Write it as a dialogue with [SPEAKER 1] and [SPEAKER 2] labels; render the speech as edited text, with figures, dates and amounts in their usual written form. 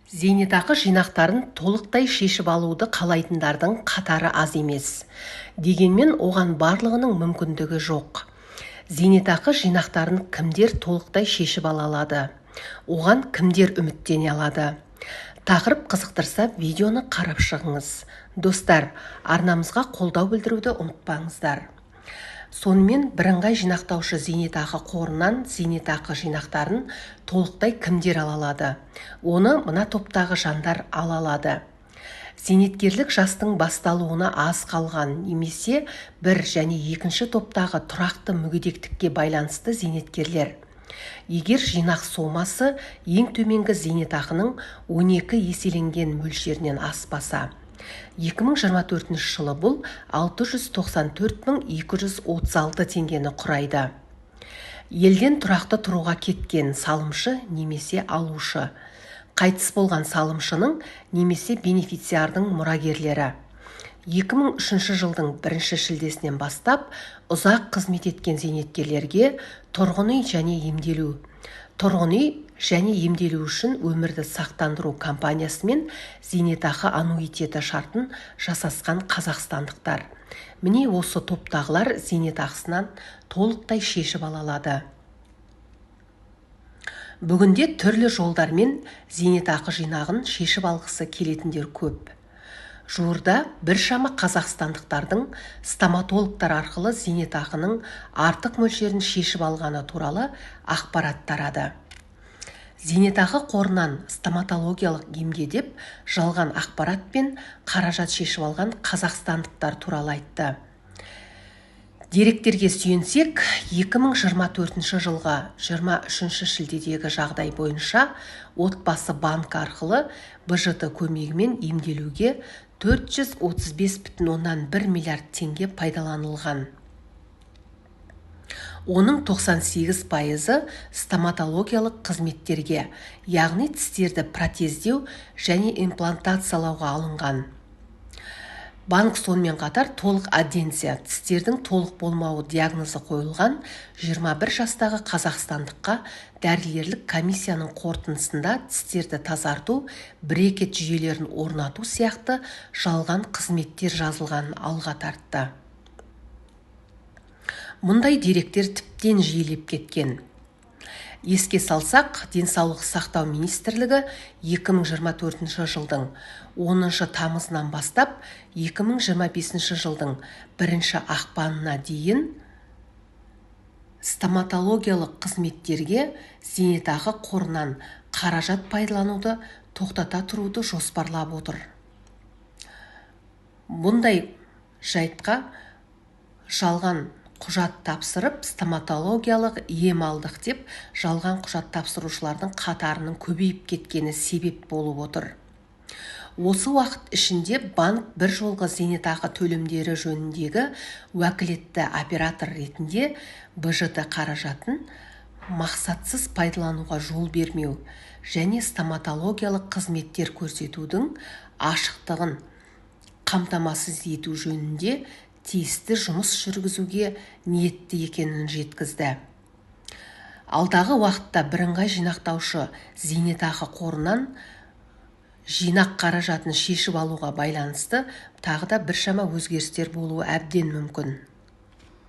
[SPEAKER 1] Зейнетақы жинақтарын толықтай шешіп алуды қалайтындардың қатары аз емес. Дегенмен оған барлығының мүмкіндігі жоқ. Зейнетақы жинақтарын кімдер толықтай шешіп ала алады? Оған кімдер үміттене алады? Тақырып қызықтырса, видеоны қарап шығыңыз. Достар, арнамызға қолдау білдіруді ұмытпаңыздар. Сонымен, бірыңғай жинақтаушы зейнетақы қорынан зейнетақы жинақтарын толықтай кімдер ала алады? Оны мына топтағы жандар ала алады: зейнеткерлік жастың басталуына аз қалған немесе бір және екінші топтағы тұрақты мүгедектікке байланысты зейнеткерлер, егер жинақ сомасы ең төменгі зейнетақының 12 еселенген мөлшерінен аспаса. 2024 жылы бұл 694 236 теңгені құрайды. Елден тұрақты тұруға кеткен салымшы немесе алушы, қайтыс болған салымшының немесе бенефициардың мұрагерлері, 2003 жылдың бірінші шілдесінен бастап ұзақ қызмет еткен зейнеткерлерге, тұрғын үй және емделу тұрғын үй және емделу үшін өмірді сақтандыру компаниясымен зейнетақы аннуитеті шартын жасасқан қазақстандықтар. Міне, осы топтағылар зейнетақысынан толықтай шешіп ала алады. Бүгінде түрлі жолдармен зейнетақы жинағын шешіп алғысы келетіндер көп. Жуырда біршама қазақстандықтардың стоматологтар арқылы зейнетақының артық мөлшерін шешіп алғаны туралы ақпарат тарады. Зейнетақы қорынан стоматологиялық емге деп жалған ақпарат пен қаражат шешіп алған қазақстандықтар туралы айтты. Деректерге сүйенсек, 2024 жылғы 23 шілдедегі жағдай бойынша Отбасы банкі арқылы БЖТ көмегімен емделуге 435,1 миллиард теңге пайдаланылған. Оның 98%-ы стоматологиялық қызметтерге, яғни тістерді протездеу және имплантациялауға алынған. Банк сонымен қатар толық адентия, тістердің толық болмауы диагнозы қойылған 21 жастағы қазақстандыққа дәрігерлік комиссияның қорытындысында тістерді тазарту, брекет жүйелерін орнату сияқты жалған қызметтер жазылғанын алға тартты. Мұндай деректер тіптен жиілеп кеткен. Еске салсақ, Денсаулық сақтау министрлігі 2024 жылдың 10 тамызынан бастап 2025 жылдың 1 ақпанына дейін стоматологиялық қызметтерге зейнетақы қорынан қаражат пайдалануды тоқтата тұруды жоспарлап отыр. Бұндай жайтқа жалған құжат тапсырып, стоматологиялық ем алдық деп жалған құжат тапсырушылардың қатарының көбейіп кеткені себеп болып отыр. Осы уақыт ішінде банк бір жолғы зейнетақы төлемдері жөніндегі уәкілетті оператор ретінде БЖТ қаражатын мақсатсыз пайдалануға жол бермеу және стоматологиялық қызметтер көрсетудің ашықтығын қамтамасыз ету жөнінде тиісті жұмыс жүргізуге ниетті екенін жеткізді. Алдағы уақытта бірыңғай жинақтаушы зейнетақы қорынан жинақ қаражатын шешіп алуға байланысты тағы да біршама өзгерістер болуы әбден мүмкін.